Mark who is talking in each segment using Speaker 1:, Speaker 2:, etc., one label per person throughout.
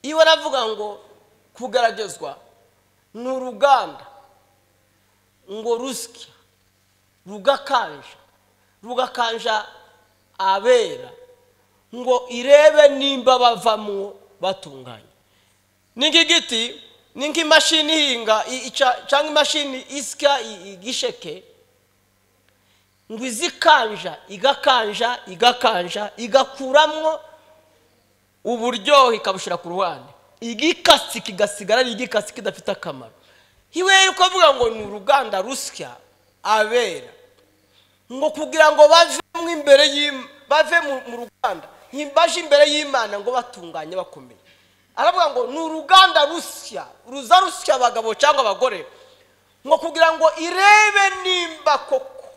Speaker 1: Iwe aravuga ngo kugeragezwa ni uruganda ngo rusya rugakanja abera ngo irebe nimba bavamwo batunganye. Ni nk'igiti, ni nk'imashini ihinga cyangwa imashini isya igisheke, ngo izikanja igakanja igakanja igakuramwo uburyohe ikabushira ku ruhande, igikasi kigasigara ari igikasi kidafite akamaro. Iwe uko avuga ngo ni uruganda rusya abera ngo kugira ngo bave imbere bave mu ruganda baje imbere y'Imana ngo batunganye bakomeye. Aravuga ngo ni uruganda rusya ruza rusya abagabo cyangwa abagore ngo kugira ngo irebe nimba koko.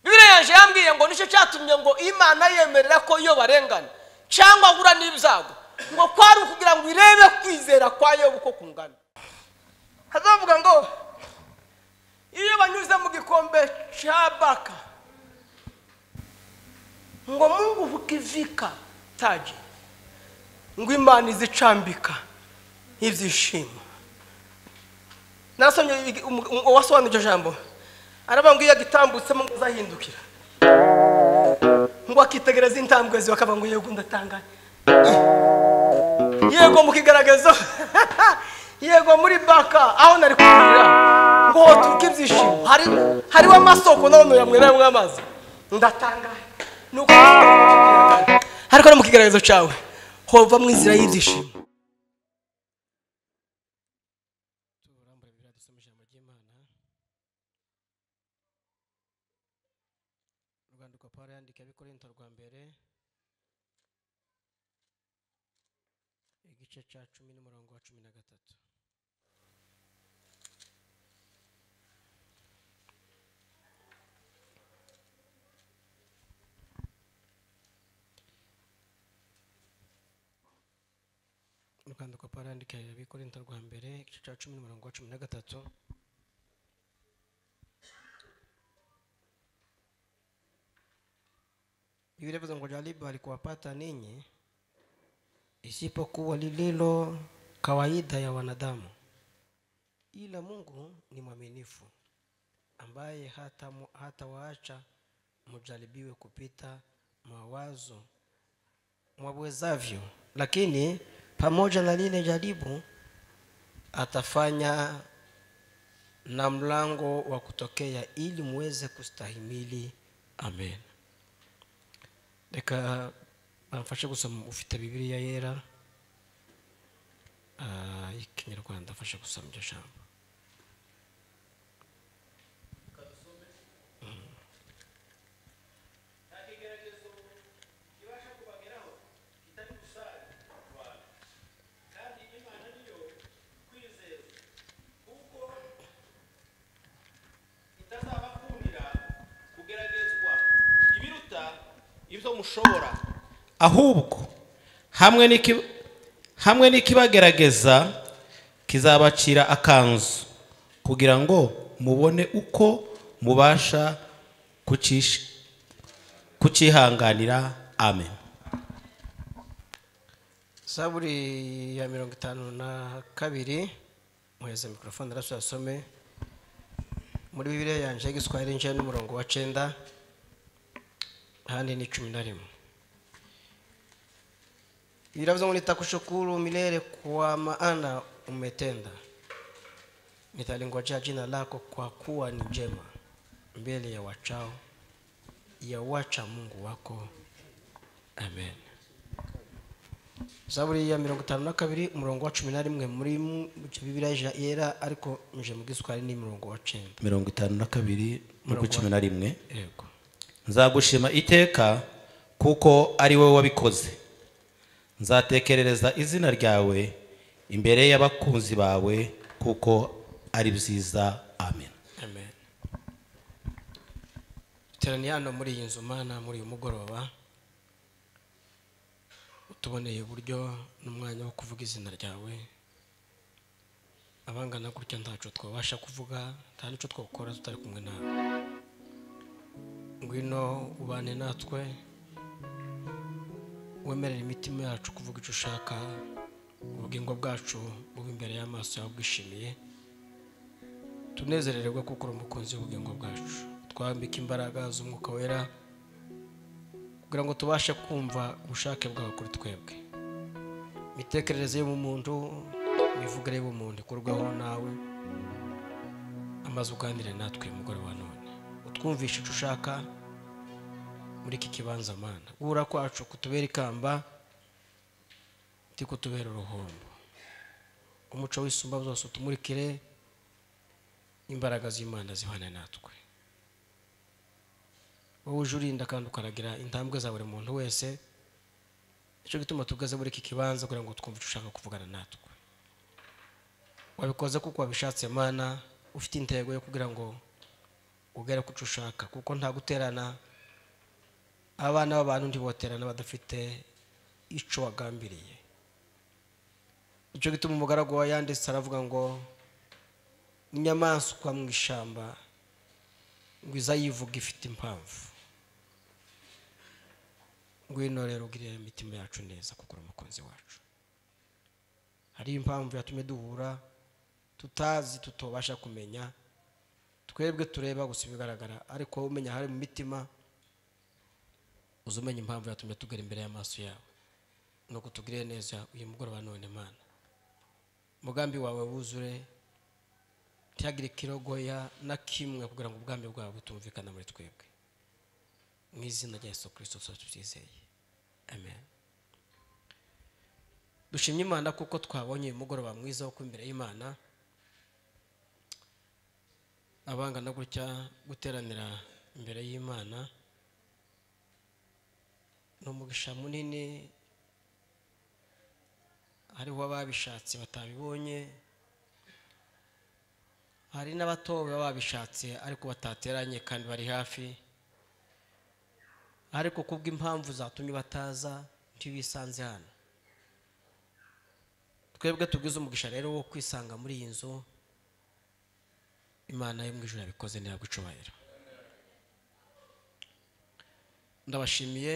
Speaker 1: Bibiliya yaje yambwiye ngo nicyo cyatumye ngo Imana yemerera ko iyo barengana cyangwa ahura n'ibyago ngo kwari kugira ngo irebe kwizera kwa Yobu ko kungana. Hazavuga ngo iyo banyuze mu gikombe cya Baka ngo Mungu hukivika taji, ngo Imana izicambika ibyishimo. Narasomye uwasobanura iryo jambo, aravuga ngo iyo agitambutsemo ngo azahindukira ngo akitegereza intambwe ziwe akavuga ngo yego ndatangaye, yego mu kigaragazo, yego muri Baka aho nari kugira ngo hoturuka ibyishimo, hariho amasoko none yamweramo amazi, ndatangaye. Nuko ariko no mu kigaragazo cyawe hova mu inzira y'ibyishimo. Turambura Bibiliya dusome ijambo ry'Imana. Urwandiko Pawulo yandikiye Abikorinto rwa mbere igice cya 10 n'umurongo wa 13. Urwandiko Pawulo yandikiye Abikorinto rwa mbere igice cya 10 n'umurongo wa 13. Biblia ivuga ngo jaribu alikuwapata ninyi isipokuwa lililo kawaida ya wanadamu, ila Mungu ni mwaminifu ambaye hatawaacha mjaribiwe kupita mawazo mwawezavyo, lakini pamoja na lile jaribu atafanya na mlango wa kutokea ili muweze kustahimili. Amen. Reka bamfashe gusoma ufite Bibiliya yera Ikinyarwanda, afashe gusoma iryo jambo.
Speaker 2: Ibyo mushobora, ahubwo hamwe n'ikibagerageza kizabacira akanzu kugira ngo mubone uko mubasha kucihanganira. Amen.
Speaker 1: Zaburi ya 52, muheze mikrofone arasome muri Bibiliya yanje y'Igiswahili nje n'umurongo wa 9 handi ni 11. Biravuze ngo nitakushukuru milele kwa maana umetenda, nitalingojea jina lako kwa kuwa ni jema mbele ya wachao ya wacha Mungu wako. Amen. Zaburi ya 52 umurongo wa 11 muri Bibiliya yera, ariko nje mu Giswahili ni umurongo wa 9.
Speaker 2: 52 mu 11.
Speaker 1: Yego.
Speaker 2: Nzagushima iteka kuko ari wowe wabikoze, nzatekerereza izina ryawe imbere y'abakunzi bawe kuko ari byiza. Amen.
Speaker 1: Amen. Duteraniye hano muri iyi nzu Mana muri uyu mugoroba, utuboneye uburyo n'umwanya wo kuvuga izina ryawe. Abangana gutya ntaco twabasha kuvuga, nta nico twakora tutari kumwe nawe. Ngwino ubane natwe, wemerere imitima yacu kuvuga icyo ushaka, Ubugingo bwacu bube imbere y'amaso yawe bwishimiye, tunezererwe kuko uri umukunzi w'ubugingo bwacu. Twambike imbaraga z'umwuka wera kugira ngo tubashe kumva ubushake bwawe kuri twebwe. Imitekerereze y'umuntu, imivugire y'umuntu ikorweho nawe, amaze uganire natwe mugoroba none, utwumvishe icyo ushaka muri iki kibanza Mana. Guhura kwacu kutubera ikamba, kutubera uruhombo. Umuco w'isumba byose utumurikire, imbaraga z'Imana zihane natwe. Wowe uje urinda kandi ukaragira intambwe za buri muntu wese, nicyo gituma tugeze muri iki kibanza kugira ngo twumve icyo ushaka kuvugana natwe. Wabikoze kuko wabishatse Mana, ufite intego yo kugira ngo ugere ku cyo ushaka, kuko nta guterana abana b'abantu ntiboterana badafite icyo wagambiriye. Nicyo gituma umugaragu wa yanditse aravuga ngo inyamaswa mu ishyamba ngo izayivuga ifite impamvu. Ngwino rero ugirire imitima yacu neza kuko uri umukunzi wacu. Hari impamvu yatumye duhura tutazi, tutobasha kumenya, twebwe tureba gusa ibigaragara, ariko umenya hari mu mitima, uzumenya impamvu yatumye tugera imbere y'amaso yawe. Nuko tugirire neza uyu mugoroba none Mana, umugambi wawe wuzure, ntihagire ikirogoya na kimwe kugira ngo ubwami bwawe butumvikana muri twebwe. Mu izina rya Yesu Kristo tubyizeye, amen. Dushimye Imana kuko twabonye uyu mugoroba mwiza wo kuba imbere y'Imana. Abangana gutya guteranira imbere y'Imana ni umugisha munini. Hariho ababishatse batabibonye, hari n'abatowe babishatse ariko batateranye kandi bari hafi, ariko kubw'impamvu zatumye bataza ntibisanze hano. Twebwe tugize umugisha rero wo kwisanga muri iyi nzu. Imana yo mu ijuru yabikoze, ntabwo icubahiro. Ndabashimiye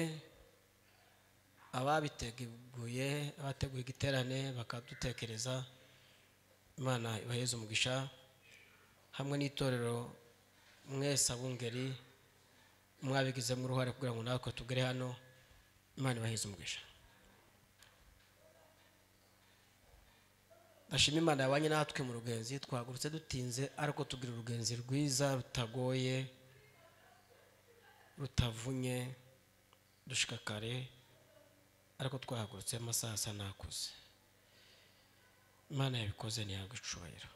Speaker 1: ababiteguye, abateguye igiterane bakadutekereza. Imana ibaheze umugisha, hamwe n'itorero mwese abungeri mwabigizemo uruhare kugira ngo natwe tugere hano. Imana ibaheze umugisha. Ndashima Imana yabanye natwe mu rugenzi, twagurutse dutinze ariko tugira urugenzi rwiza rutagoye, rutavunye, dushika kare, ariko twahagurutse amasaha asa n'akuze. Imana yabikoze ntihabwe icubahiro.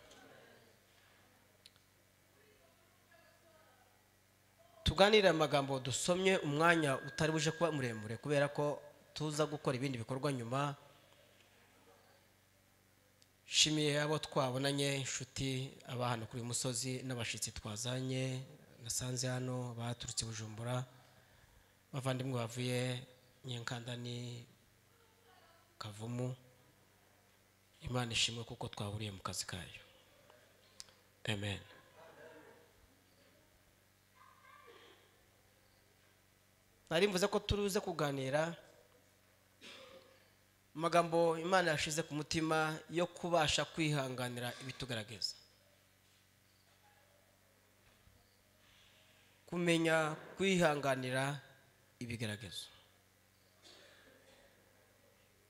Speaker 1: Tuganire amagambo dusomye umwanya utari buje kuba muremure kubera ko tuza gukora ibindi bikorwa nyuma. Shimiye abo twabonanye, inshuti abahano kuri musozi n'abashitsi twazanye nasanze hano baturutse Bujumbura, bavandimwe bavuye Nyankandani, Kavumu. Imana ishimwe kuko twahuriye mu kazi kayo. Amen. Nari mvuze ko turuze kuganira amagambo Imana yashize ku mutima yo kubasha kwihanganira ibitugaragaza, kumenya kwihanganira ibigaragazo.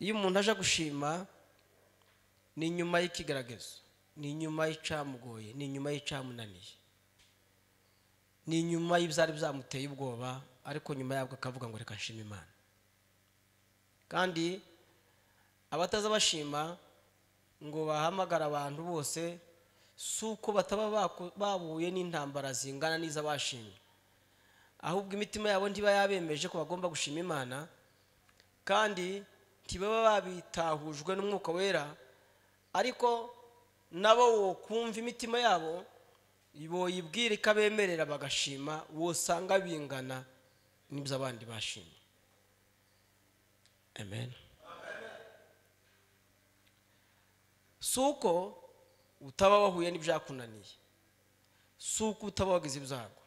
Speaker 1: Iyo umuntu aje gushima ni nyuma y'ikigaragazo, ni nyuma y'icamugoye, ni nyuma y'icamunaniye, ni nyuma y'ibyari byamuteye ubwoba, ariko nyuma yabwo akavuga ngo reka nshime Imana. Kandi abataza bashima ngo bahamagara abantu bose, suko bataba babuye n'intambara zingana n'izabashimye, ahubwo imitima yabo ntiba yabemeje ko bagomba gushima Imana, kandi ntibaba babitahujwe n'umwuka wera, ariko nabo wo kumva imitima yabo boyibwira ikabemerera bagashima, wosanga bingana n'ibyo abandi bashimye. Amen. Suko utaba wahuye n'ibyakunaniye, suko utaba wagize ibyago,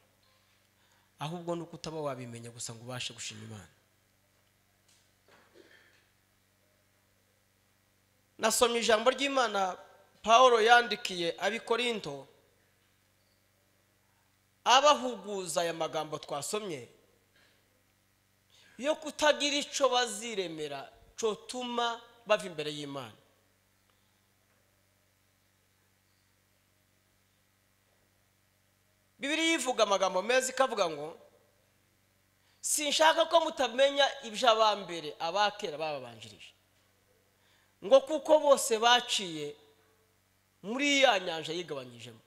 Speaker 1: ahubwo nuko utaba wabimenya gusa ngo ubashe gushima Imana. Nasomye ijambo ry'Imana Paulo yandikiye ab'Ikorinto abahuguza aya magambo twasomye yo kutagira ico baziremera cotuma bava imbere y'Imana. Bibiliya ivuga amagambo meza ikavuga ngo sinshaka ko mutamenya iby'abambere abakera bababanjirije, ngo kuko bose baciye muri ya nyanja yigabanyijemo,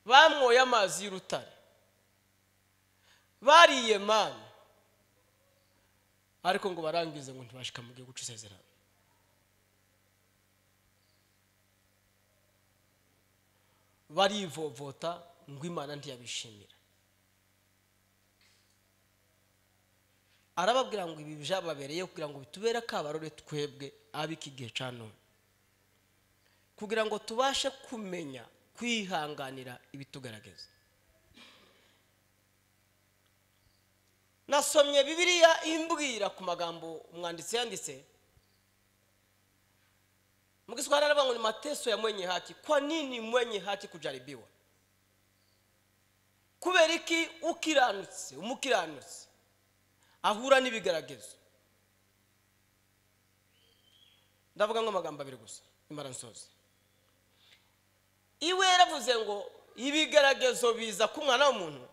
Speaker 1: bamwoye amazi y'urutare, bariye manu, ariko ngo barangize ngo ntibashika mu gihugu c'isezerano. Barivovota ngo Imana ntiyabishimira. Arababwira ngo ibi byababereye kugira ngo bitubere akabarore twebwe ab'iki gihe ca none, kugira ngo tubashe kumenya kwihanganira ibitugaragaza. Nasomye Bibiliya imbwira ku magambo umwanditsi yanditse mu Kiswahili, aravuga ngo ni mateso ya mwenye haki. Kwa nini mwenye haki kujaribiwa? Kubera iki ukiranutse, umukiranutse ahura n'ibigaragazo? Ndavuga ngo amagambo abiri gusa imara nsoze. Iwe yaravuze ngo ibigaragazo biza ku mwana w'umuntu,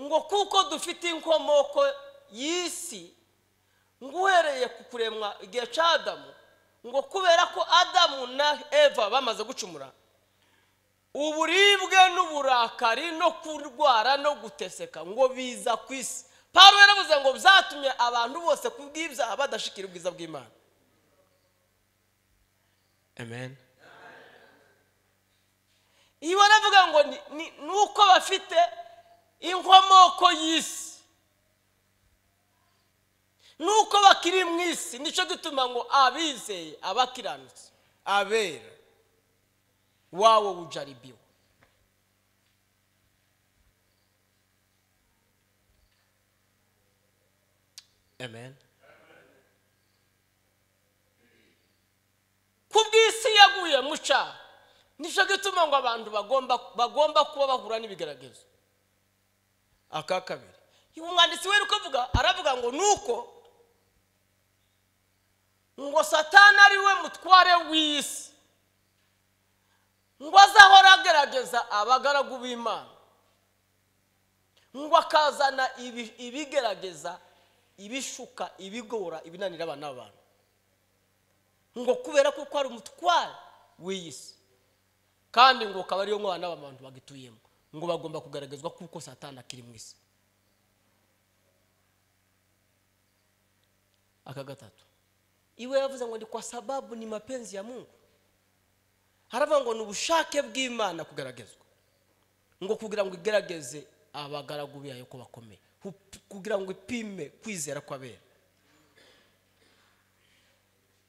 Speaker 1: ngo kuko dufite inkomoko y'isi, ngo uhereye ku kuremwa igihe ca Adamu, ngo kubera ko Adamu na Eva bamaze gucumura, uburibwe n'uburakari no kurwara no guteseka ngo biza ku isi. Paulo yaravuze ngo byatumye abantu bose kubw'ibyaha badashikira ubwiza bw'Imana. Amen. Iyo aravuga ngo nuko bafite inkomoko y'isi, nuko bakiri mu isi, nico gituma ngo abizeye, abakiranutse, abera wawo ujaribiwa. Amen. Kubw'isi yaguye muca, nico gituma ngo abantu bagomba kuba bahura n'ibigaragazo. Aka kabiri, umwanditsi we uko aravuga ngo nuko ngo Satani ari we mutware w'isi, ngo azahora agerageza abagaragu b'Imana, ngo akazana ibigerageza, ibishuka, ibigora, ibinanira abana b'abantu, ngo kubera kuko ari umutware w'isi, kandi ngo akaba ariyo mwana w'abantu bagituyemo, ngo bagomba kugaragazwa kuko Satani akiri mu isi. Aka gatatu, iwe yavuze ngo ni kwa sababu ni mapenzi ya Mungu. Haravuga ngo ni ubushake bw'Imana kugaragazwa, ngo kugira ngo igerageze abagaragu bayo ko bakomeye, kugira ngo ipime kwizera kw'abera,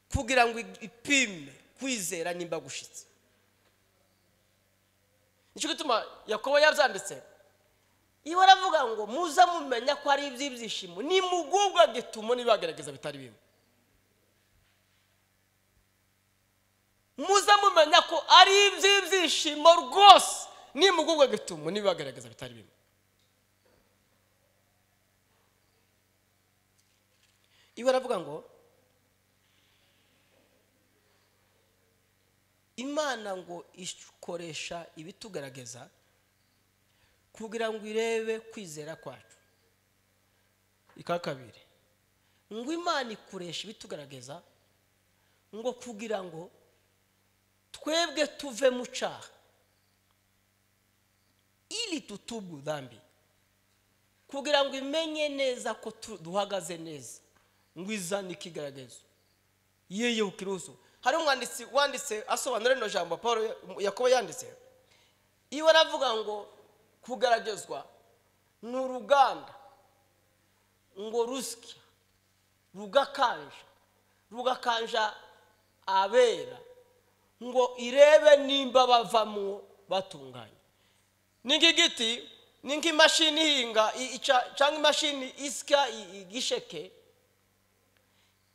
Speaker 1: kugira ngo ipime kwizera nimba gushitse. Nicyo gituma Yakobo yabyanditse, iwe aravuga ngo muza mumenya ko ari iby'ibyishimo nimugubwa gitumo nibagerageza bitari bimwe. Muza mumenya ko ari iby'ibyishimo rwose nimugubwa gitumo nibagerageza bitari bimwe. Iwe aravuga ngo Imana ngo ikoresha ibitugaragaza kugira ngo irebe kwizera kwacu. Ika kabiri, ngo Imana ikoresha ibitugaragaza ngo kugira ngo twebwe tuve mu cyaha, ili tutubu dhambi, kugira ngo imenye neza ko duhagaze neza, ngo izane ikigaragazo yeye ukiruhusu. Hari umwanditsi wanditse asobanura rino jambo Paulo Yakobo yanditse, iwe aravuga ngo kugaragazwa ni uruganda ngo rusya rugakanja abera, ngo irebe nimba bavamwo batunganye. Ni nk'igiti, ni nk'imashini ihinga cyangwa imashini isya igisheke,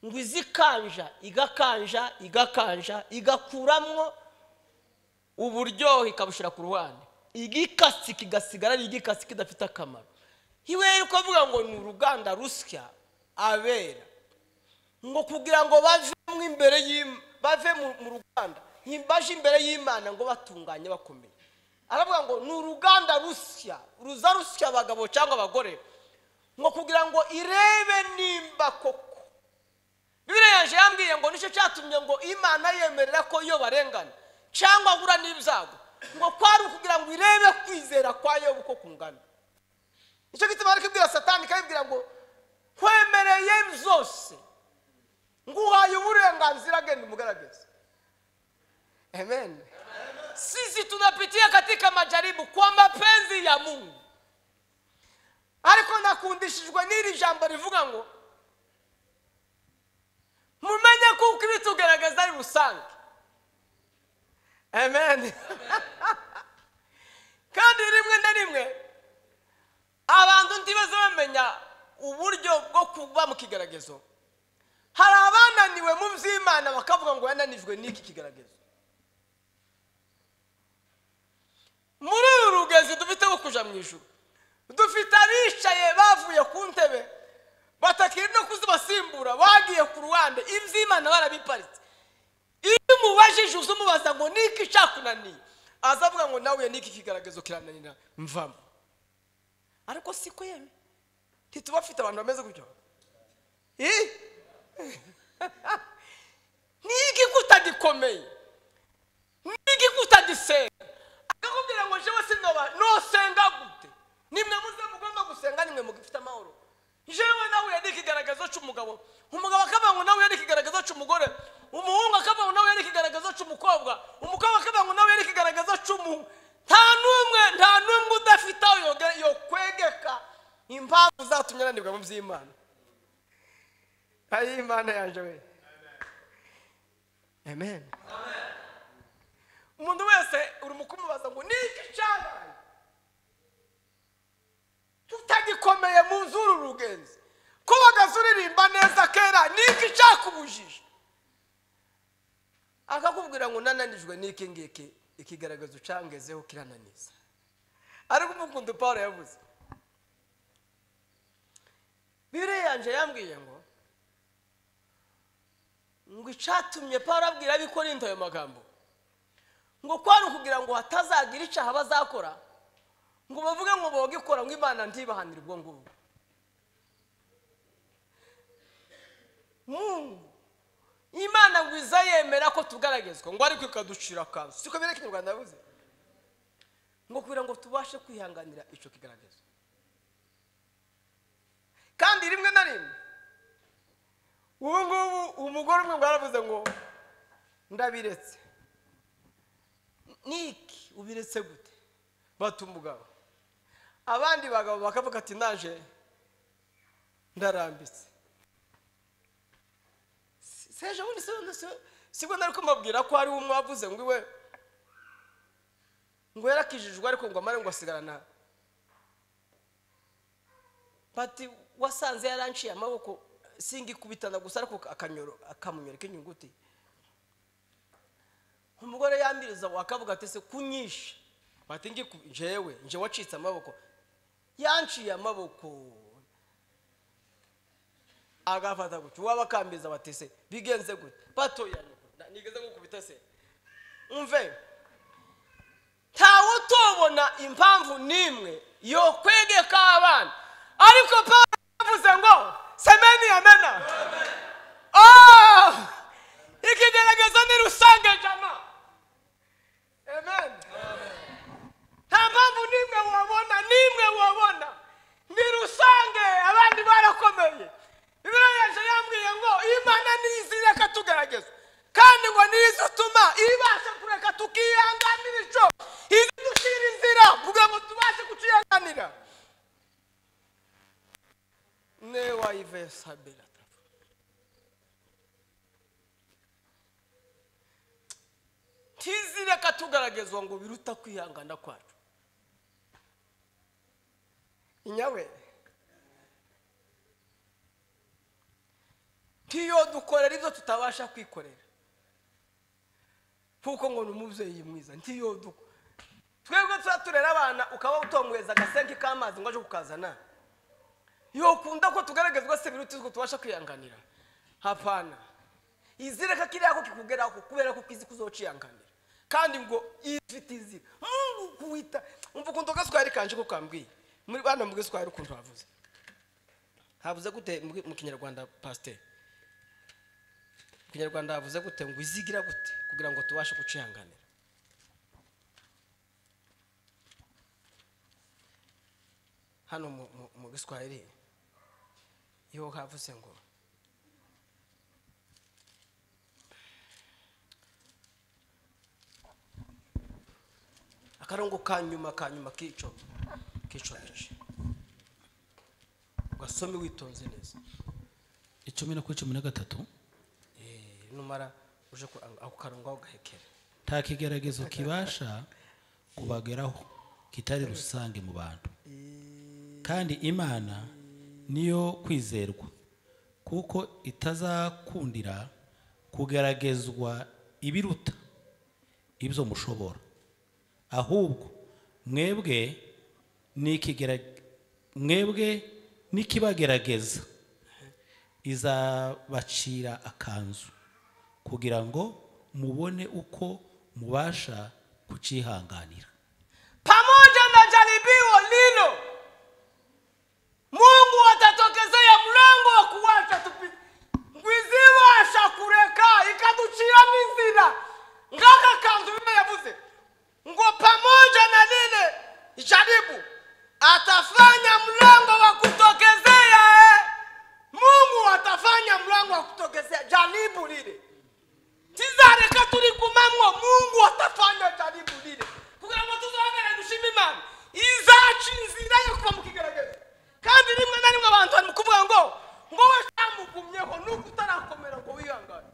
Speaker 1: Ngo izikanja igakanja igakanja igakuramwo uburyohe ikabushira ku ruhande, igikasi kigasigara ari igikasi kidafite akamaro. Iwe uko avuga ngo ni uruganda rusya abera, ngo kugira ngo bave mu imbere bave mu ruganda baje imbere y'Imana ngo batunganye bakomeye. Aravuga ngo ni uruganda rusya ruza rusya abagabo cyangwa abagore, ngo kugira ngo irebe nimba koko. Bibiliya yaje yambwiye ngo nicyo cyatumye ngo Imana yemerera ko iyo barengana cyangwa ahura n'ibyago, ngo kwari kugira ngo irebe kwizera kwa Yobu ko kungana. Nicyo gituma ari kubwira Satani kayibwira ngo kwemereye zose, nguhaye uburenganzira genda umugaragaze. Amen. Sisi tunapitia katika majaribu kwa mapenzi ya Mungu. Ariko nakundishijwe n'iri jambo rivuga ngo mumenye kuko ibitugaragaza ari rusange. Amen. Kandi rimwe na rimwe abantu ntibaza bamenya uburyo bwo kuba mu kigaragazo. Hari abananiwe mu by'Imana bakavuga ngo yananijwe n'iki kigaragazo. Muri uru rugezi dufite wo kuja mu ijuru, dufite abicaye bavuye ku ntebe batakiri no kuzibasimbura, bagiye ku ruhande, iby'Imana barabiparitse. Iyo umubajije uzumubaza ngo niki cyakunaniye, azavuga ngo nawe niki kigaragazo kirananira mvamo. Ariko siko yeme ntitubafite abantu bameze gutyo. Niki kutagikomeye, niki kutagisenga, akakubwira ngo jewe sinoba nosenga gute? Nimwe muze mugomba gusenga, nimwe mugifite amahoro. Jewe nawe n'ikigaragazo cy'umugabo, umugabo akavuga ngo nawe n'ikigaragazo cy'umugore, umuhungu akavuga ngo nawe n'ikigaragazo cy'umukobwa, umukobwa akavuga ngo nawe n'ikigaragazo cy'umuhungu. Nta n'umwe udafite aho yo kwegeka impamvu zatumye ananirwa mu by'Imana. Ayi Imana yanje we. Amen. Umuntu wese uri mukumubaza ngo niki cyabaye tutagikomeye mu nzuru rugenzi, ko bagazuririmba neza kera, niki cyakubujije? Akakubwira ngo nananijwe niki ngiki, ikigaragazo cyangezeho kirananiza. Ariko umukundu Paul yavuze, Bibiliya yanje yambwiye ngo icatumye Paul abwira ab'Ikorinto ayo magambo, ngo kwari kugira ngo hatazagira icaha bazakora, ngo bavuge ngo bogikora ngo Imana ntibahanire ubwo ngubwo. Mungu Imana ngo iza yemera ko tugaragazwa, ngo ariko ikaducira akanzu, siko biri Kinyarwanda yavuze, ngo kugira ngo tubashe kwihanganira ico kigaragazo. Kandi rimwe na rimwe ubu ngubu umugore umwe ngo yaravuze ngo ndabiretse. Niki ubiretse gute? Bata umugabo. Abandi bagabo bakavuga ati naje ndarambitse. Seje ubundi sibwo nari kumubwira ko ari umwe wavuze ngo iwe ngo yarakijijwe ariko ngo amare ngo asigarana. Bati wasanze yaranciye amaboko singikubitana gusa ariko akanyoro akamunyereka inyuguti. Umugore yambiriza wakavuga ati se kunyisha, bati ngi jewe nje wacitse amaboko, yanciye amaboko. Agafata gutyo wabakambiza batese bigenze gute? Batoya nigeze ngukubita se. Umve, ntawe utobona impamvu nimwe yo kwegeka abana, ariko Paul yavuze ngo semeni amena. Oh, ikigaragaza ni rusange jama. Amen. Nta mpamvu nimwe wabona, nimwe wabona ni rusange, abandi barakomeye. Bibiliya yaje yambwiye ngo Imana nizireka tugerageza, kandi ngo nizutuma ibasha kureka tukihanganira ico izidushira inzira kugira ngo tubashe kucihanganira. Ne waive sabela tizireka tugaragezwa ngo biruta kwihangana kwacu. Inyawe Ntiyo dukorera ibyo tutabasha kwikorera, kuko ngo ni umubyeyi mwiza. Ntiyo twebwe tuba turera abana, ukaba utomweza agasenke k'amazi ngo aje kukazana. Yokunda ko tugaragazwa se biruti ko tubasha kwihanganira? Hapana. Izireka kiriya ko kikugeraho kubera ko kizi kuzociyanganira, kandi ngo ifite izira Mungu kuwita. Umva ukuntu gaswari kanje ko kambwiye muri bana mu gaswari ukuntu havuze. Havuze gute mu Kinyarwanda, pasteur? Mu Kinyarwanda havuze gute ngo izigira gute kugira ngo tubashe kucihanganira? Hano mu Giswahili iyo havuze ngo akarongo kanyuma kico gice ugasome witonze neza.
Speaker 2: 10:13.
Speaker 1: Numara uje ako karongo gahekera.
Speaker 2: Nta kigeragezo kibasha kubageraho kitari rusange mu bantu, kandi Imana niyo kwizerwa, kuko itazakundira kugeragezwa ibiruta ibyo mushobora, ahubwo mwebwe nikibagerageza izabacira akanzu, kugira ngo mubone uko mubasha kucihanganira.
Speaker 1: Pamoja na jaribio lilo, Mungu atatokezea mlango wa kuacha tupite. Ngwizibasha kureka ikaducira n'inzira. Ngaka kanzu bime yavuze ngo pamoja na lile jaribu atafanya mlango wa kutokezea. Mungu atafanya mlango wa kutokezea jaribu lile. Tizareka turikumamwo, Mungu atafanya jaribu lile kugira ngo tuzongere dushime Imana. Izaca inzira yo kuva mu kigeragezo. Kandi rimwe na rimwe abantu bari kuvuga ngo we cyamugumyeho nuko utarakomera ngo wihangane.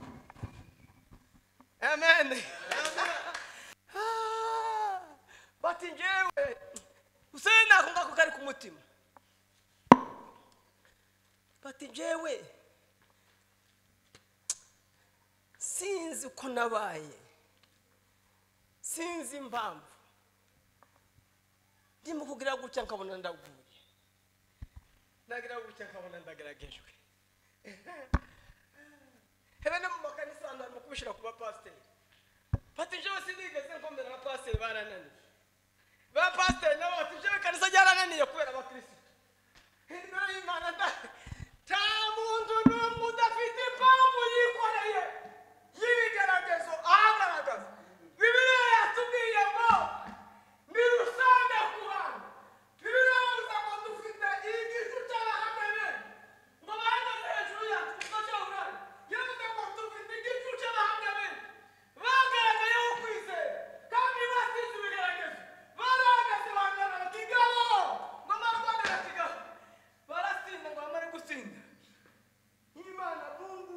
Speaker 1: Amen. Bati njyewe usena ko ngako kari ku mutima. Bati njyewe sinzi uko nabaye, sinzi impamvu ndimo kugira gutya nkabona ndaguye, ndagira gutya nkabona ndageragejwe. Hebe no mu makanisa abantu barimo kubishira ku bapasiteri. Bati njyewe sinigeze nkomera, abapasiteri barananiye. Ba pasiteri nabo bati njyewe kanisa ryarananiye kubera abakristo. Imbere y'Imana nta muntu n'umwe udafite impamvu yikoreye y'ibigeragezo ahagaragaza. Bibiliya yatubwiye ngo ni rusange ku bantu. Bibiliya yavuze ngo dufite igicu cy'abahamya benshi ngo bahagaze hejuru yacu. Yavuze ngo dufite igicu cy'abahamya benshi bagaragayeho kwizera kandi batsinze ibigeragezo. Barahagaze bahagarara kigabo ngo barwanira kigabo, baratsinda ngo bamare gutsinda. Imana Mungu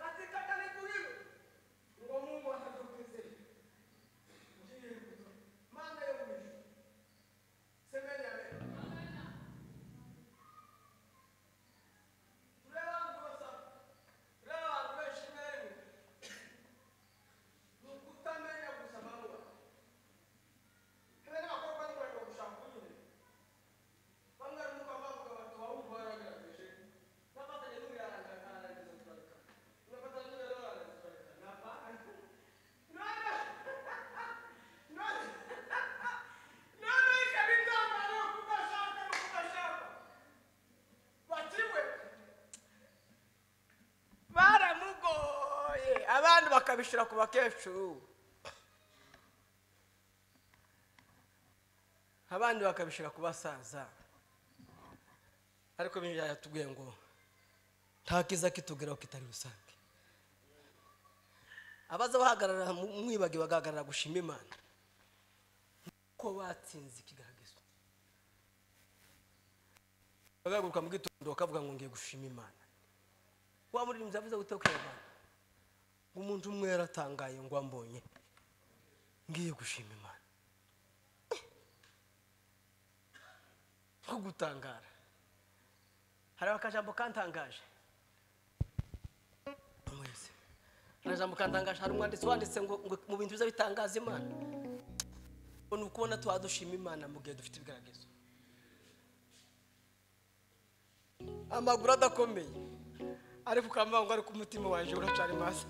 Speaker 1: katika jaribu hilo ngo Mungu atatokezea. Mana yo mwisho. Semeni amen. Tureba abantu bose, tureba abantu benshi mbere ni ukutamenya gusa bamwe. Hebe n'abakobwa ntibareka gushaka nyine. Bamwe barimo bavuga bati abahungu baragerageje, n'afatanya n'ubu yarangiza turareka, n'afatanya n'ubu yarangiza turareka. None ikaba intandaro yo kudashaka no kudashaka. Batiwe baramugoye, abandi bakabishira ku bakecuru, abandi bakabishira ku basaza. Ariko Bibiliya yatubwiye ngo nta kiza kitugeraho kitari rusange. Abaza bahagarara mwibagi bagahagarara gushima Imana ko batsinze ikigeragezo, bagahaguruka mu gitondo bakavuga ngo ngiye gushima Imana. Wa muririmbyi avuze gute ko Imana ngo umuntu umwe yaratangaye ngo ambonye ngiye gushima Imana. Ko gutangara. Hari akajambo kantangaje. Jambo kantangaje, hari umwanditsi wanditse ngo mu bintu biza bitangaza Imana ni ukubona twadushima Imana mu gihe dufite ibigeragezo. Amaguru adakomeye ariko ukamba ngo ariko umutima wanje uracari maso.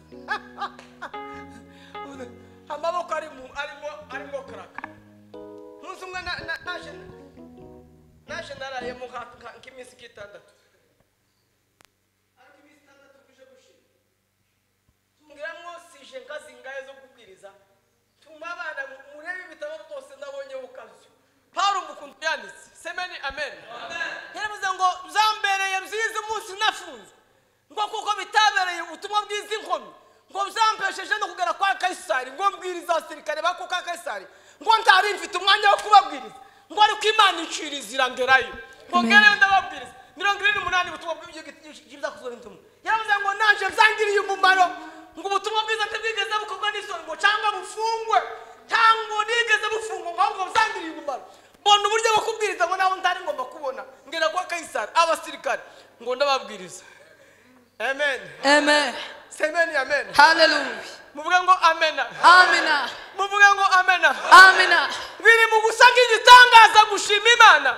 Speaker 1: Amaboko arimo karaka. Umunsi umwe naje narayemo nk'iminsi itandatu. Ariko iminsi itandatu kuje gushira. Tungiramwo sije nkazingaye zo kubwiriza. Tuma abana murebe ibitabo byose nabonye bukavyo. Paulo mukuntu yanditse. Semeni amen. Amen. Yaravuze ngo zambereye byiza umunsi nafunzwe. Ngo kuko bitabereye ubutumwa bwiza inkomyi. Ngo byampesheje no kugera kwa Kaisari, ngo mbwiriza abasirikare ba kwa Kaisari. Ngo ntari mfite umwanya wo kubabwiriza. Ngo ariko Imana inciriza irangerayo. Ngo ngereyo ndababwiriza. 78 ubutumwa bwiza kuzora intumwa. Yaravuze ngo nanje byangiriye umumaro. Ngo ubutumwa bwiza ntibwigeze bukorwa n'isoni ngo cyangwa bufungwe. Cyangwa nigeze bufungwa ngo ahubwo byangiriye umumaro. Mbona uburyo bwo kubwiriza ngo naho ntari ngomba kubona. Ngera kwa Kaisari abasirikare ngo ndababwiriza. Amen.
Speaker 3: Amen.
Speaker 1: Amen, amen.
Speaker 3: Hallelujah.
Speaker 1: Muvuge ngo amena.
Speaker 3: Amena.
Speaker 1: Muvuge ngo amena.
Speaker 3: Amena.
Speaker 1: Biri mu gusa nk'igitangaza gushima Imana.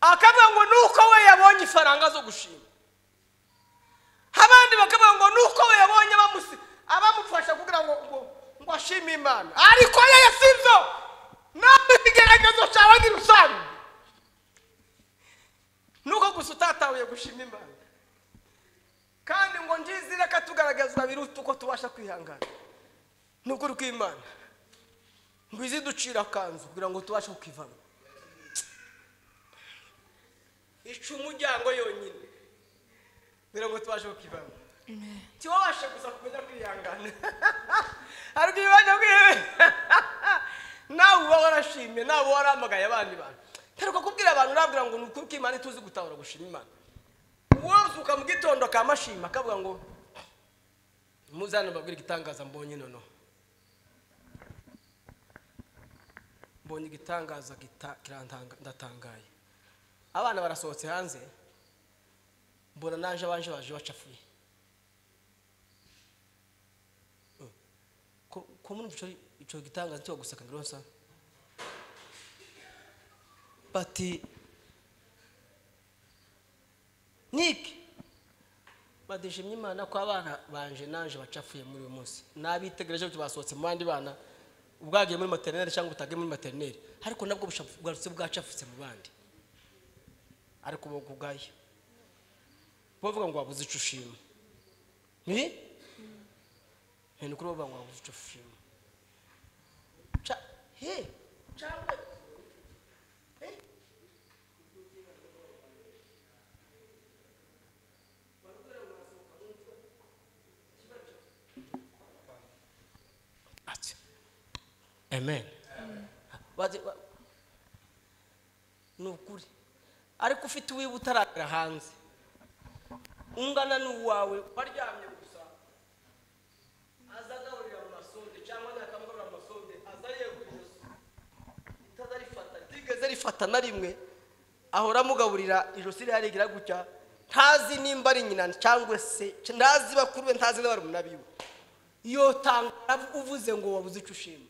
Speaker 1: Akavuga ngo nuko we yabonye ifaranga zo gushima. Abandi bakavuga ngo nuko we yabonye abamufasha kugira ngo ngo ashime Imana. Ariko yeye sivyo. Nawe ikigeregezo cyawe ni rusange. Nuko gusa utatahuye gushima Imana. Kandi ngo njizire katugaragazwa biruta uko tubasha kwihangana. Nukuri kw'Imana. Ngo iziducira akanzu kugira ngo tubashe kukivamo. Ica umuryango yonyine kugira ngo tubashe kukivamo. Tiwabashe gusa kumenya kwihangana. Ariko ibanje kwihangana. Nawe uba warashimye, nawe waramagaye abandi bantu. Taruka kubwira abantu urabwira ngo nukuri kw'Imana tuzi gutahura gushima Imana. Wozuka mu gitondo kamashima akavuga ngo muzana babwira igitangaza mbonye nono. Mbonye igitangaza kirantanga ndatangaye. Abana barasohotse hanze mbona naje abanje baje bacafuye. Ko muri ico gitangaza cyo gusaka ngironsa. Bati Nick badishimye Imana ko abana banje nanje bacafuye muri uyu munsi. Nabitegereje cyo basohotse mu bandi bana ubwagiye muri maternelle cyangwa utagiye muri maternelle, ariko nabwo bwarutse bwacafutse mu bandi. Ariko bo kugaye bavuga ngo wabuze ico ushima. Ni? Ni kuri bavuga ngo wabuze ico ushima. Cha he cyangwa Amen. Nukuri. Ariko ufite uwiba utaragera hanze. Ungana n'uwawe waryamye gusa. Azagaburira mu masonde cyangwa nakamugaburira mu masonde aza yegura ijosi. Itazarifata, tigeze rifata na rimwe. Ahora amugaburira ijosi riharigira gutya. Ntazi nimba ari nyina cyangwa se ntazi bakuru be ntazi n'abarumuna biwe. Iyo tanga uvuze ngo wabuze ico ushima.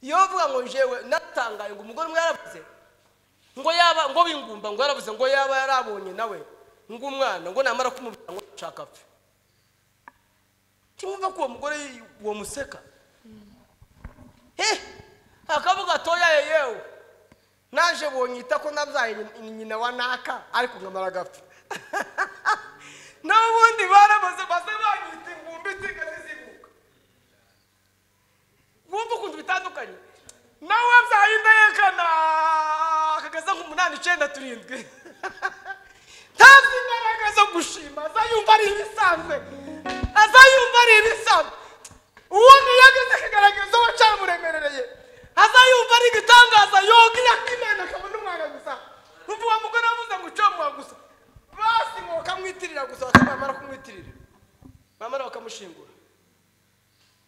Speaker 1: Iyo uvuga ngo njewe natangaye ngo umugore umwe yaravuze ngo yaba ngo bingumba ngo yaravuze ngo yaba yarabonye nawe ngo umwana ngo namara kumubwira ngo nshaka apfe. Timwumva ko uwo mugore uwo museka. Akavuga toya yewe naje bonyita ko nabyaye nyina wa naka ariko nkamara gapfa. N'ubundi baramaze baze banyita ingumba itigeze zivuka. Wumva ukuntu bitandukanye. Nawe abyaye indahekana akageza nk'umunani 9 7. Ntazi imbaraga zo gushima, azayumva ari ibisanzwe. Azayumva ari ibisanzwe. Uwo ntiyageze akagaragaza we cyamuremerereye. Azayumva ari igitangaza yogira Imana akabona umwana gusa. Umva uwo mugore avuze ngo ucomwa gusa. Basi ngo bakamwitirira gusa bakamara kumwitirira. Bamara bakamushingura.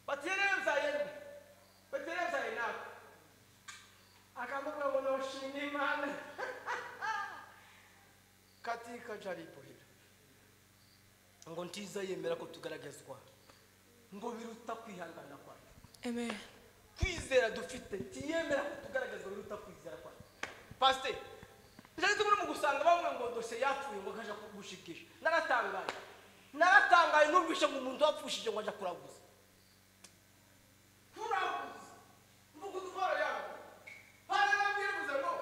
Speaker 1: Batereza yemwe. Batereza inaka. Akamubwira ngo noshimye Imana. Katika jaribu hili. Ngo ntiza yemera ko tugaragazwa. Ngo biruta kwihangana kwacu.
Speaker 3: Amen.
Speaker 1: Kwizera dufite tiyemera kutugaragaza biruta kwizera kwacu. Pastor, nje tumuri mu gusanga bamwe ngo dosiye yapfuye ngo kaja kugushikisha. Naratangaye numvishe ngo umuntu wapfushije ngo aja kuraguza. Kuraguza. Mvuga udukora yawe. Bana bambwira ngo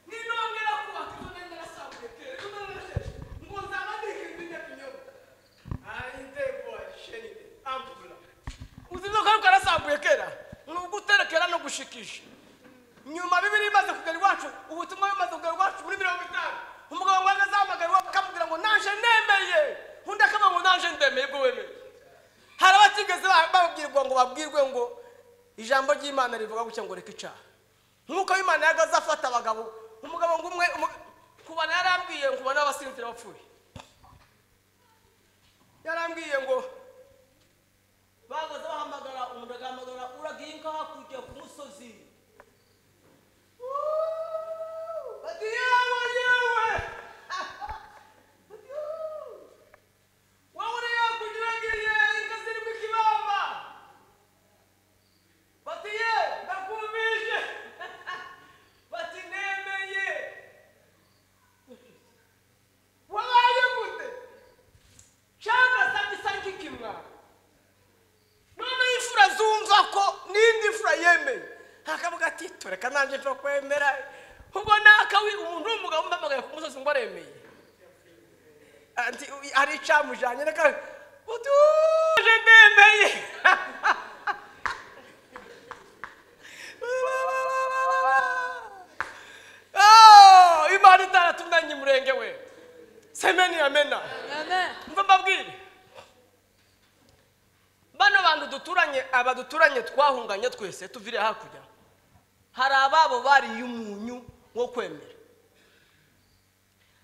Speaker 1: ninongera kubaka izo nenda nasabuye kera. Izo nenda nasheshe. Ngo nzaba ndikindinya kinyoma. Aite boy shenite ampula. Uzibyo ko karasambuye kera. Nuguterekera no gushikisha. Nyuma bibiri imaze kugera iwacu, ubutumwa bimaze kugera iwacu muri 50. Umugabo ngo azahamagara iwacu akamubwira ngo nanje nemeye. Undi akavuga ngo nanje ndemeye bwo wemeye. Hari abatigeze babwirwa ngo babwirwe ngo ijambo ry'Imana rivuga gutya ngo reka icaha. Nkuko Imana yagaze afata abagabo, umugabo ngo umwe kubana yarambwiye ngo kubana abasinzira bapfuye. Yarambwiye ngo bagaze bahamagara umuntu agahamagara uragiye inka hakurya ku musozi. Bati yewe yewe. Wowe uri hakurya uragiye inka ziri mu kibamba. Bati ye ndakumvise. Bati nemeye. Wabaye gute? Cyangwa se nk'ikimwa. None imfura zumva ko n'indi mfura yemeye. Akavuga ati tureka nanje mfa kwemera. Ubwo nakawi umuntu w'umugabo umpamagaye ku musozi ngo aremeye. Anti ari icamujanye reka utuje ndemeye. Oh, Imana itaratumanye murenge we. Semeni amena.
Speaker 3: Amen.
Speaker 1: Mva mbabwire. Bano bantu duturanye abaduturanye twahunganye twese tuvire hakurya. Hari ababo bariye umunyu wo kwemera.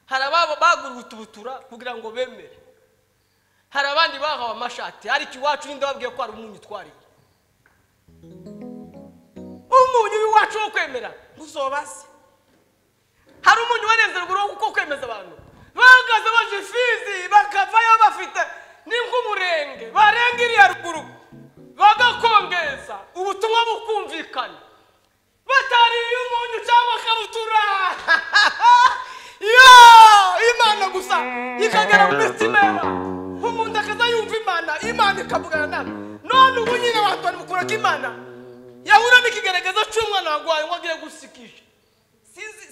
Speaker 1: Hari ababo bagura utubutura kugira ngo bemere. Hari abandi bahawe amashati ariko iwacu ninde wabwiye ko ari umunyu twariye. Umunyu w'iwacu wo kwemera muzobaze. Hari umunyu warenze ruguru wo kwemeza abantu. Bagaze baje Fizi bakavayo bafite ni nk'umurenge barenga iriya ruguru bagakongeza ubutumwa bukumvikana. Batariye umunyu cyangwa kabutura. Yo, Imana gusa ikagera mu mitima yabo. Umuntu akaza yumva Imana, Imana ikavugana nawe. None ubu nyine abantu bari mukura k'Imana. Yahura n'ikigaragaza cy'umwana wagwaye ngo agiye gusikisha.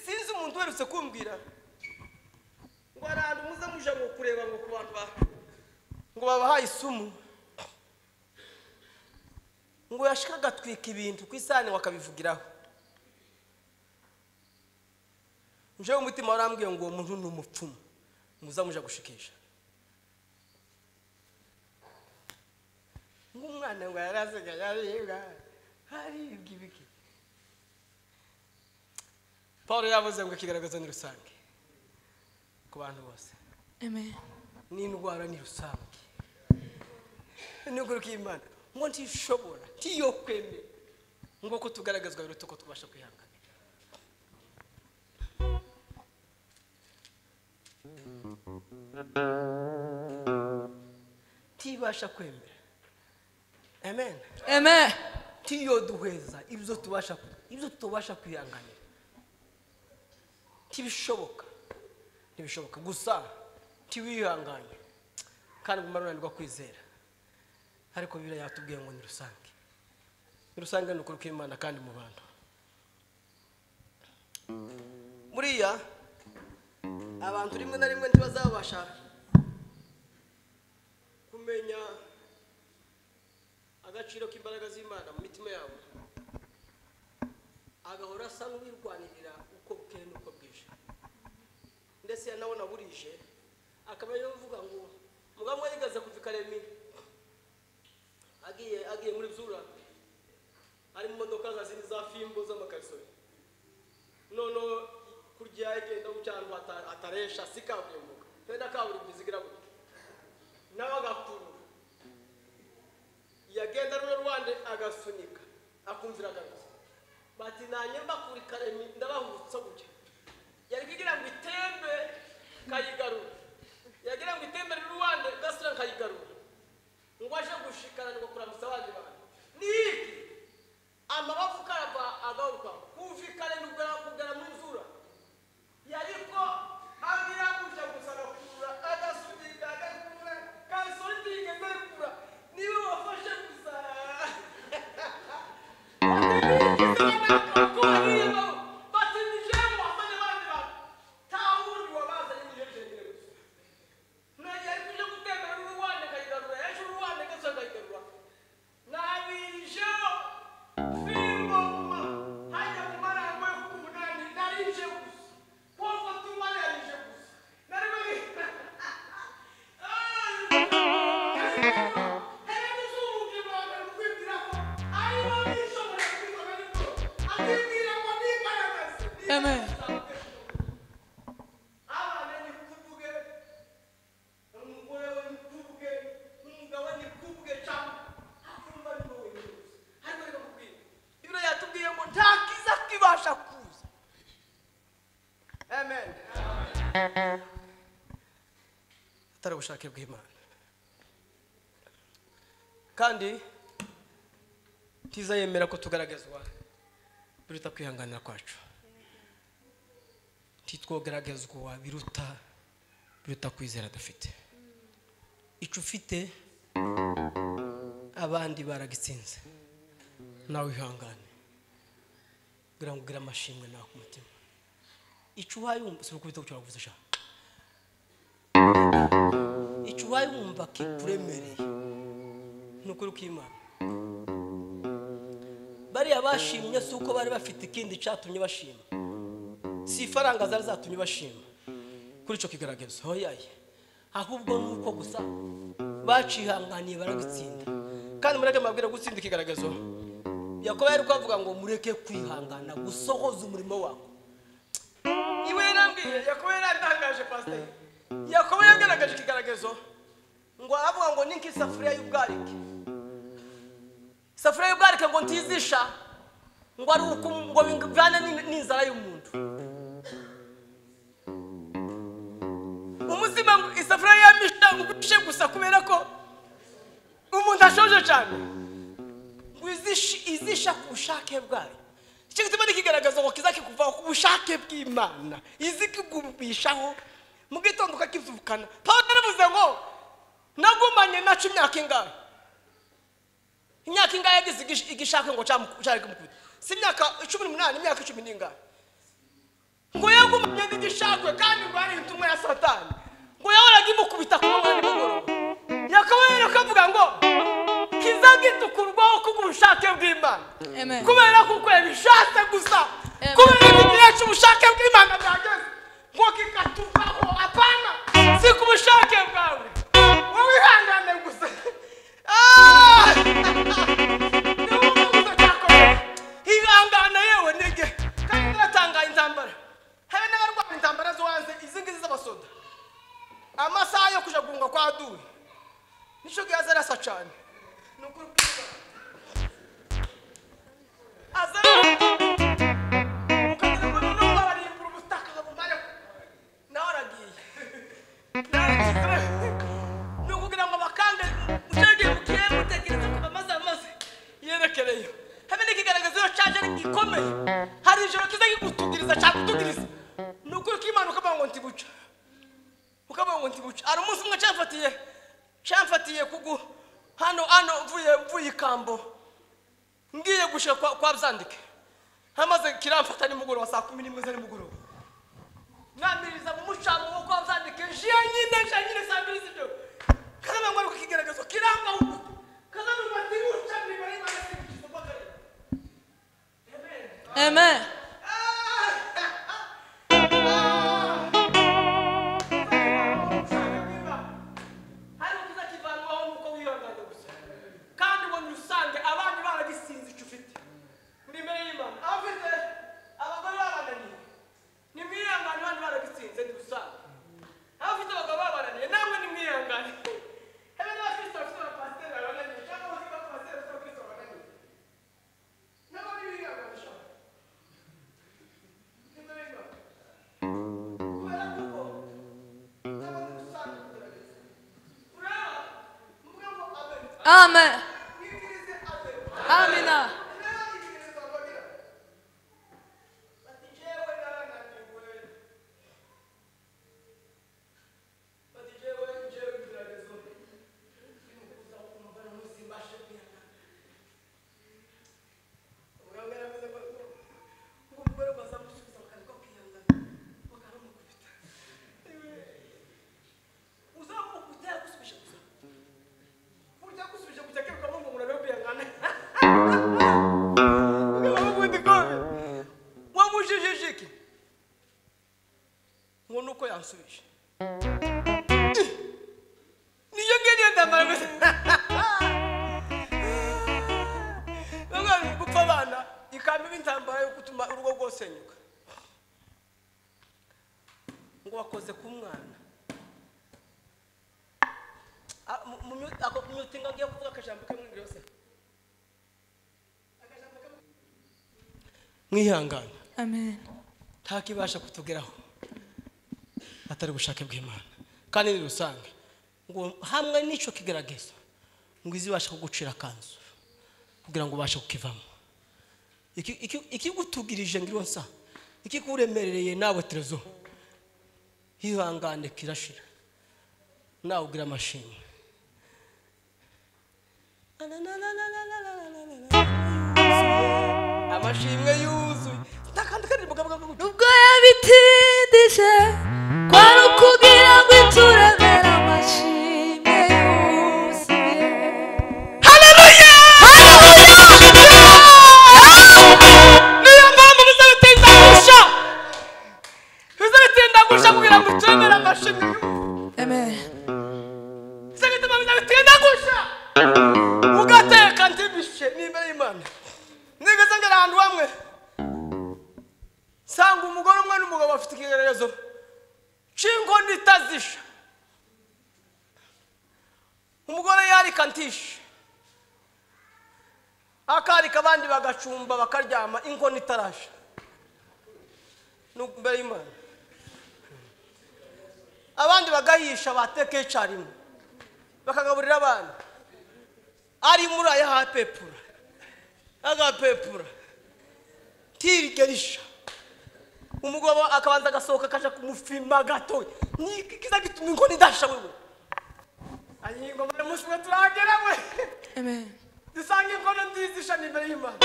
Speaker 1: Sinzi umuntu werutse kumbwira ngo arantu muze muje ngo kureba ngo ku bantu ba ngo babahaye isumu. Ngo yashika agatwika ibintu ku isahani wakabivugiraho. Nje umutima warambwiye ngo uwo muntu ni umupfumu muza muja gushikisha. Ngo umwana ngo yarasigaye aribwa aribwa ibiki. Paul yavuze ngo ikigaragaza ni rusange ku bantu bose.
Speaker 3: Amen.
Speaker 1: N'indwara ni rusange. N'ukuri kw'Imana ngo ntishobora tiyo kwemera ngo ko tugaragazwa biruta uko tubasha kwihanganira. Tibasha kwemera. Amen.
Speaker 3: Amen.
Speaker 1: Tiyo duheza ibyo tubasha ibyo tutobasha kwihanganira. Tibishoboka. Ntibishoboka gusa tiwihanganye kandi gumaranirwa kwizera. Ariko Bibiliya yatubwiye ngo ni rusange. Ni rusange n'ukuri kw'Imana kandi mu bantu. Muriya abantu rimwe na rimwe ntibazabasha kumenya agaciro k'imbaraga z'Imana mu mitima yabo. Agahora asa n'uwirwanirira uko bukeye n'uko bwije. Ndetse yanabona burije akaba yavuga ngo mugabo yigaze kuva Karemi agiye muri Zura ari mu modoka za zindi za fimbo z'amakariso. None kurya igenda gucyanwa ataresha si kaburimbo. Tenda kaburimbo zigira gutya. Nawe agakuru yagenda runo Rwanda agasunika akumvira agarutse. Bati nanye mbakuri Karemi ndabahutsa gutya. Yari kugira ngo itembe kayigarura. Yagira ngo itembe Rwanda gasura kayigarura. Ngo Ngo aje gushikana ngo kuramutsa abandi bantu. Niki amabavu karava agaruka kuvikane n'ugara kugara mu nzura. Yariko agira kuja gusana kura agasubika agakura kansori tigeze kura niwe wafashe gusa.
Speaker 3: Amen.
Speaker 1: Amen. Atari ubushake bw'Imana. Kandi tizayemera ko tugaragazwa biruta kwihanganira kwacu. Titwogaragazwa biruta kwizera dufite. Ico ufite abandi baragitsinze. Nawe ihangane. Kugira ngo ugire amashimwe nawe ku mutima. Ico uhaye wumva si ukubita gucura kuvuze sha. Ico uhaye wumva kikuremereye. Nukuri kw'Imana. Bariya bashimye si uko bari bafite ikindi cyatumye bashima. Si ifaranga zari zatumye bashima kuri ico kigaragazo. Hoyaye. Ahubwo nuko gusa bacihanganiye baragitsinda. Kandi mureke mabwira gutsinda ikigaragazo. Yakobo yari kwavuga ngo mureke kwihangana gusohoza umurimo wako. Iwe yarambwiye Yakobo yaratangaje pastor. Yakobo yagaragaje ikigaragazo ngo aravuga ngo ninki isafuriya y'ubwarike. Isafuriya y'ubwarike ngo ntizisha ngo ari uko ngo bivane n'inzara y'umuntu. Umuzima isafuriya yamisha ngo ishe gusa kubera ko umuntu ashoje cyane. Ngo izisha ku bushake bwayo. Icyo gituma nikigaragaza ngo kizakikuvaho ku bushake bw'Imana. Izikigubishaho mu gitondo kakivukana. Paulo yaravuze ngo nagumanye nacu imyaka ingahe? Imyaka ingahe yagize igishaka ngo cyari kumukubita? Si imyaka 18, imyaka 10 n'ingahe? Ngo yagumanye n'igishakwe kandi ngo ari intumwa ya Satani. Ngo yahoraga imukubita ku manywa nimugoroba. Yakobo rero akavuga ngo kizagitukurwaho kubw'ubushake bw'Imana. Kubera kuko yabishatse gusa. Kubera ko igihe cy'ubushake bw'Imana byageze ngo kikatuvaho. Apana, si ku bushake bwawe. Wowe ihangane gusa. Ihangane yewe nige. Kandi ndatangaye intambara. Habe n'abarwana intambara zo hanze izi ngizi z'abasoda. Amasaha yo kuja guhunga kwa adui. Nico gihe azarasa cyane. Nukuri azara ukagira ngo noneho bararimbura ubutaka bumare nawe aragiye. Ni ukugira ngo bakange mucege mukiye mutekereza ko bamaze amaze yerekereyo. Habe n'ikigaragazo yo caje gikomeye. Hari ijoro kiza kigutugiriza cyakutugiriza. Ni ukuri kw'Imana ukavuga ngo ntibuca. Ukavuga ngo ntibuca. Hari umunsi umwe cyamfatiye kugu hano mvuye ikambo ngiye gushika kwa Byandike. Hamaze kiramfata nimugoroba saa 11 za nimugoroba. Namiriza mu mucamo wo kwa Byandike njiye nyine saa 2 z'ijoro. Kazama ngo ariko kigaragazo kiramba uko. Kazama ngo ntibuca nibare Imana sikizo bakare. Amen.
Speaker 3: Amen. Amen. Amina.
Speaker 1: Mwihangana.
Speaker 3: Amen.
Speaker 1: Ntakibasha kutugeraho atari bushake bw'Imana. Kandi ni rusange ngo hamwe n'icyo kigerageza ngo izibasha kugucira kanzu kugira ngo ubashe kukivamo. Ikigutugirije ngironsa ikikuremerereye nawe Trezo hihangane kirashira nawe ugira amashimwe. Amashimwe yuzuye
Speaker 3: nubwo yabitindije kwari ukugira ngo ituremere amashimwe yuzuye.
Speaker 1: Haleluya! Niyo mpamvu bizabitinda gusha, bizabitinda gusha kugira ngo uturemere amashimwe yuzuye.
Speaker 3: Amen.
Speaker 1: Bizabituma bizabitinda gusha ugateka ntibishe n'imbere y'Imana. Nigeze ngera ahantu hamwe sanga umugore umwe n'umugabo bafite ikigererezo c'inkono itazisha. Umugore yarika ntishe akarika abandi bagacumba bakaryama inkono itarasha imbere y'Imana. Abandi bagahisha bateka icarimwe bakagaburira abana ari muri aya hapepura agapepura ntirigerisha. Umugabo akabanza agasohoka akaja kumufima gato niki kiza gituma inkono idasha wewe. Ayingo mara musi turagera we.
Speaker 3: Amen.
Speaker 1: Dusanga inkono ndizisha imbere y'Imana.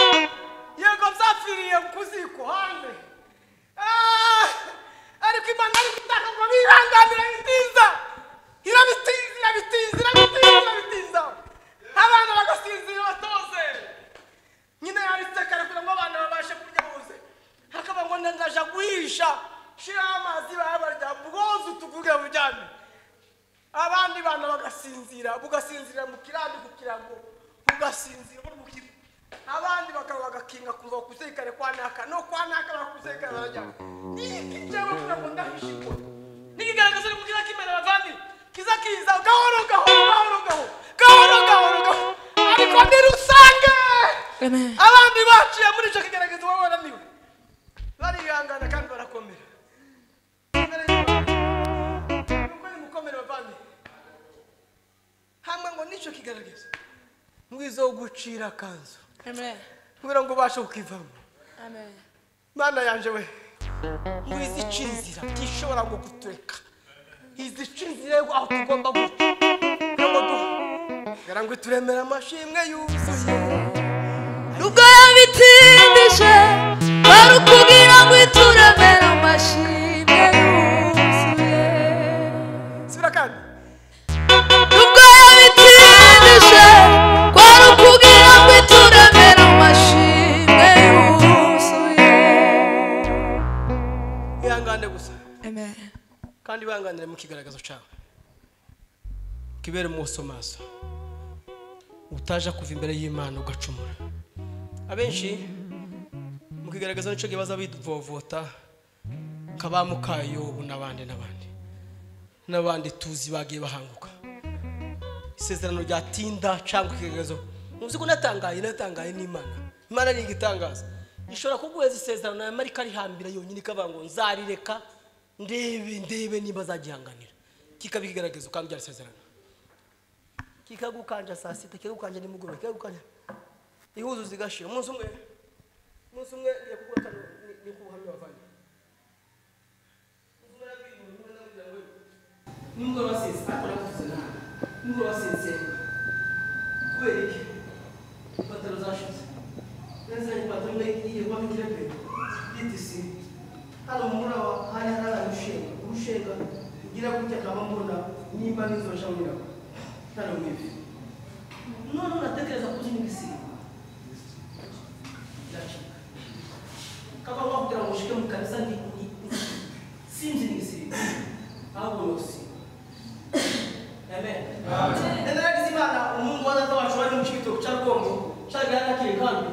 Speaker 1: Yego byapfiriye kuziko hanze. Ariko Imana ari gutaka ngo bihanganira intiza. Irabitiza irabitiza irabitiza irabitiza. Abana bagasinzira batoze. Nyina yariteka kugira ngo abana babashe kurya buze. Hakaba ngo ndaja guhisha shira amazi babarya bwoze tukuge bujyane. Abandi bana bagasinzira bugasinzira mu kirambi ku kirango bugasinzira mu kirambi. Abandi bakaba bagakinga kumva kuzekare kwa naka no kwa naka bakuzekare barajya. Niki cyawe kugira ngo ndahishikwe. Nikigaragaza mu kira kimera bavandi kiza kiza gahoro gahoro gahoro gahoro gahoro gahoro gahoro ariko ni rusange.
Speaker 3: Amen.
Speaker 1: Abandi baciye muri ico kigaragaza wowe waraniwe. Barihangana kandi barakomera. Nuko ni mukomere bavandi. Hamwe ngo nico kigaragaza mwizo gucira kanzu.
Speaker 3: Amen.
Speaker 1: Kugira ngo ubashe kukivamo.
Speaker 3: Amen.
Speaker 1: Mana yanje we mwizi cinzira tishobora ngo kutureka. Izi cinzira aho tugomba guca. Kugira ngo turemere amashimwe yuzuye.
Speaker 3: Nubwo yabitindije kwari ukugira ngo ituremere amashimwe yuzuye.
Speaker 1: Subira kandi.
Speaker 3: Nubwo yabitindije kwari ukugira ngo ituremere amashimwe yuzuye.
Speaker 1: Ihangane gusa.
Speaker 3: Amen.
Speaker 1: Kandi wihanganire mu kigaragazo cyawe kibere mu maso utaja kuva imbere y'Imana ugacumura. Abenshi mu kigaragazo nico gibaza bidvovota kabamukayo n'abandi n'abandi n'abandi tuzi bagiye bahanguka isezerano rya tinda cyangwa ikigaragazo. Muzi ko natangaye n'Imana. Imana ni igitangaza ishobora kuguheza isezerano ya marika rihambira yonyine ikavuga ngo nzarireka ndebe ndebe niba zagihanganira kikabigaragaza kandi byarasezerano. Kikagukanja saa sita, kikagukanja nimugoroba, kikagukanja ihuzu zigashira. Umunsi umwe ngiye kugura kano ni kubuhamya bavanye. Nimugoroba sinzi, ariko navuze nabi. Nimugoroba sinsenga. Kubera iki? Ipantaro zashize. Neza ipantaro imwe igiye kuba nk'ikirebe. DTC. Hano mu muraba hari hararushenga. Urushenga ngira gutya kaba mbona nimba nizoja mwiraba. Hano mwivi. None unatekereza kuzi n'igisigo. Ndacika. Kaba wakugira ngo ushike mu kanisa ni sinzi n'igisigo. Ahubwo nosi. Amen. Amen. Imana umungu wa data wacu wari mu Cibitoke ca Rugombo cagira nakiri kandi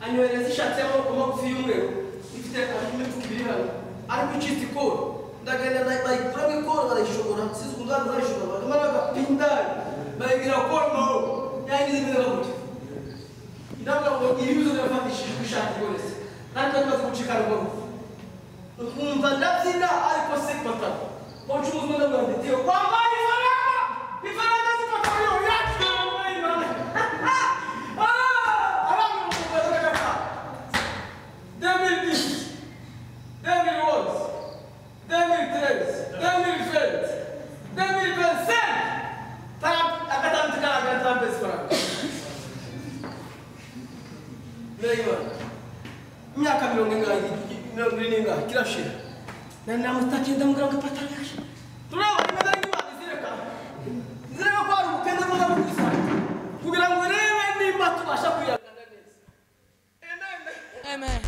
Speaker 1: anyohereza ishati y'amaboko magufi y'umweru ifite imifuka ibiri hano ariko icitse ikoro ndagenda bayikuramo ikoro barayishobora sinzi ukuntu barayishobora bakamara bagapindari bayigira koro mahoro yangize imeze nka gutya ndavuga ngo iri bizo birafatishijwe ishati rwose kandi tumaze gucika rugombo nkumva ndabyina ariko si pataro ubucuruzi ndavuga nditi wambaye ifaranga zipataro yacu imyaka 40 kirashira namutagenda muganga ipataro yaje turaba imeze nk'imana izireka izireka ko hari ubukene bwo gusa kugira ngo urebe nimba tubasha kwihangana neza.
Speaker 3: Amen.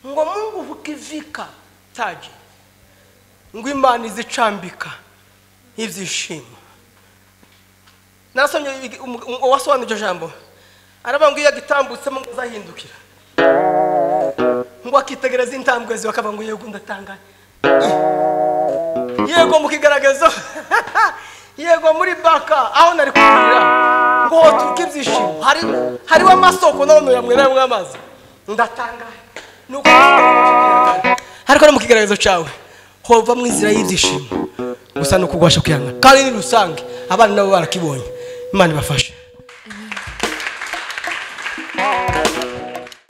Speaker 1: Ngo Mungu hukivika taji ngo Imana izicambika ibyishimo. Narasomye uwasobanura iryo jambo aravuga ngo iyo agitambutsemo ngo azahindukira ngo akitegereza intambwe ziwe akavuga ngo yego ndatangaye, yego mu kigaragazo, yego muri baka aho nari kugira ngo hoturuke ibyishimo, hariho amasoko none yamweramo amazi ndatangaye. Nuko ariko no mu kigaragazo cyawe hova mu inzira y'ibyishimo gusa no kugwasha kwihangana kandi ni rusange abana nabo barakibonye. Imana ibafashe.